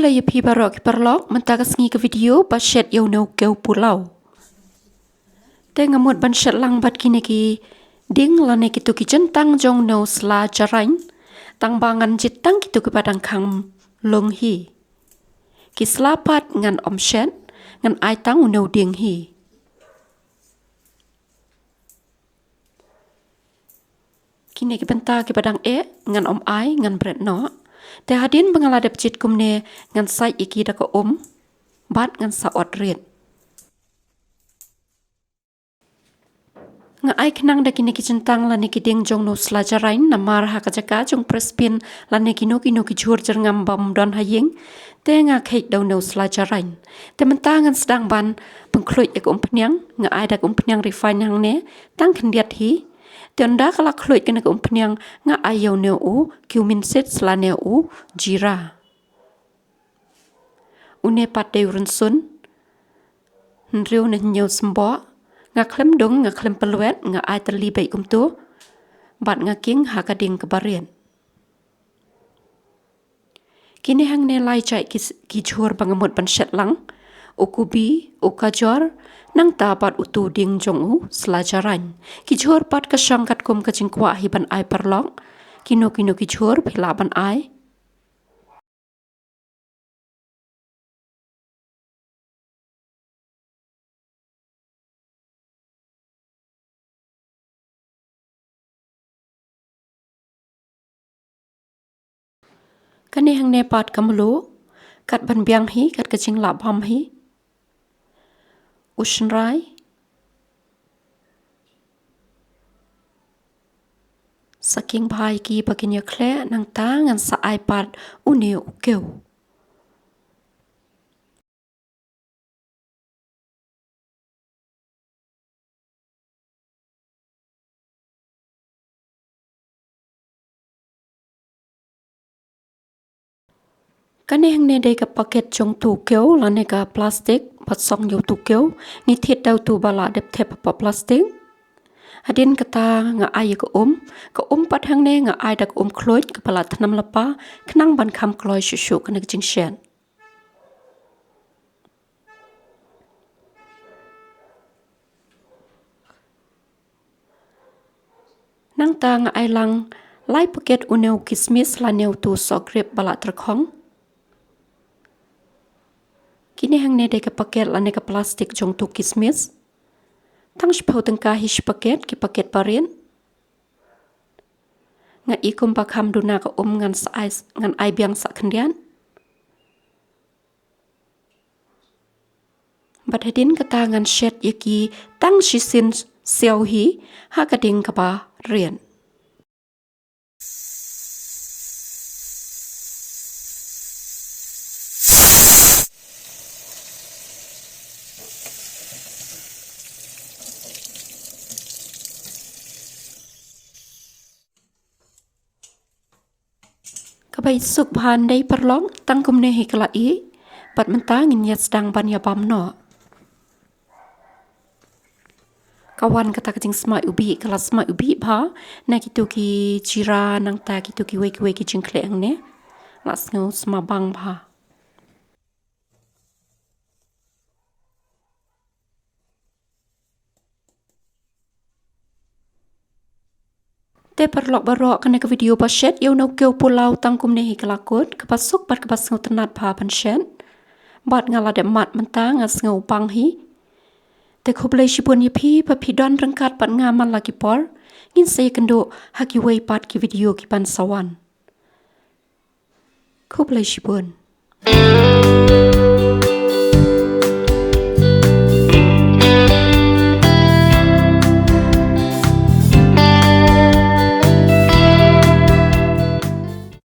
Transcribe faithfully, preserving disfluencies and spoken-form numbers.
Khublei ïa phi baroh ki paralok, mynta ka sngi ka video ba shet ïa u nongkew pulao. Te nga mut ban shet lang bad kine ki dieng lane kito ki jyntang jong u sla jarain. Tang ba ngan jied tang kito kiba dang kham lung hi. Ki sla pat ngan ym shet, ngan ai tang u nongdieng hi. Kine ki bynta kiba dang eh, ngan ym ai, ngan bret noh. Te hadien ba nga la dep jied kumne, ngan sait ïa ki da ka um, bad ngan sa ot rit. Nga ai khnang da kine ki jyntang lane ki dieng jong u sla jarain, namar ha ka jaka jong press pin lane kino kino ki jhur jyrngam bym don ha ïing. Te nga kheit da u sla jarain. Te mynta ngan sdang ban pynkhluit ïa ka umphniang, nga ai da ka umphniang refine hangne, tang khyndiat hi. Te ynda ka la khluit kane ka umphniang, nga ai ïa une u cumin seeds lane u jira. Une pat dei u rynsun. Hynriew ne hynñiew symboh. Nga khlem dung, nga khlem pynlwet, nga ai tylli beit kumto. Bad nga king ha ka dieng kaba riat. Kine hangne lai jait ki, ki jhur ba nga mut ban shet lang. U kubi, u kajor, nangta bad uto u dieng jong u sla jarain. Ki jhur pat ka shong katkum ka jingkwah hi ban ai paralok. Kino kino ki jhur phi lah ban ai. Kane hangne pat ka mluh, kat ban biang hi, kat ka jinglah bam hi. U shynrai. Sa king bha ïa ki ba kin ïakhleh, nangta ngan sa ai pat une u kew. Kane hangne dei ka paket jong uto u kew, lane ka plastik, ba song ïa uto u kew, ngi thied da uto ba la dep thep hapoh plastik. Hadien kata nga ai ïa ka um, ka um pat hangne nga ai da ka um khluit, kaba la thnam lypa, khnang ban kham kloi shuh shuh kane ka jingshet. Nangta nga ai lang lai paket une u kismis lane uto u sohgrep ba la tyrkhong. Kine hangne dei ka paket lane ka plastik jong uto u kismis. Tang shiphew tyngka hi shi paket, ki paket barit. Nga i kumba kham duna ka um ngan sa ai, ngan ai biang sa khyndiat. Bad hadien kata ngan shet ïa ki tang shisien siaw hi ha ka dieng kaba riat. Kaba isuk bha ndei paralok, tang kumne hi ka la ih, bad mynta ngin ïa sdang ban ïa bam noh. Ka wan kata ka jingsmai ubih, ka la smai ubih bha, na kito ki jira nangta kito kiwei kiwei ki jingkhleh hangne. La sngew sma bang bha. Te paralok baroh, kane ka video ba shet ïa u nongkew pulao tang kumne hi ka la kut, kaba suk bad kaba sngewtynnat bha ban shet. Bad nga la dep mad mynta, nga sngew bang hi. Te khublei shibun ïa phi ba phi don ryngkat bad nga man la ki por. Ngin sa ïakynduh ha kiwei pat ki video kiban sa wan. Khublei shibun.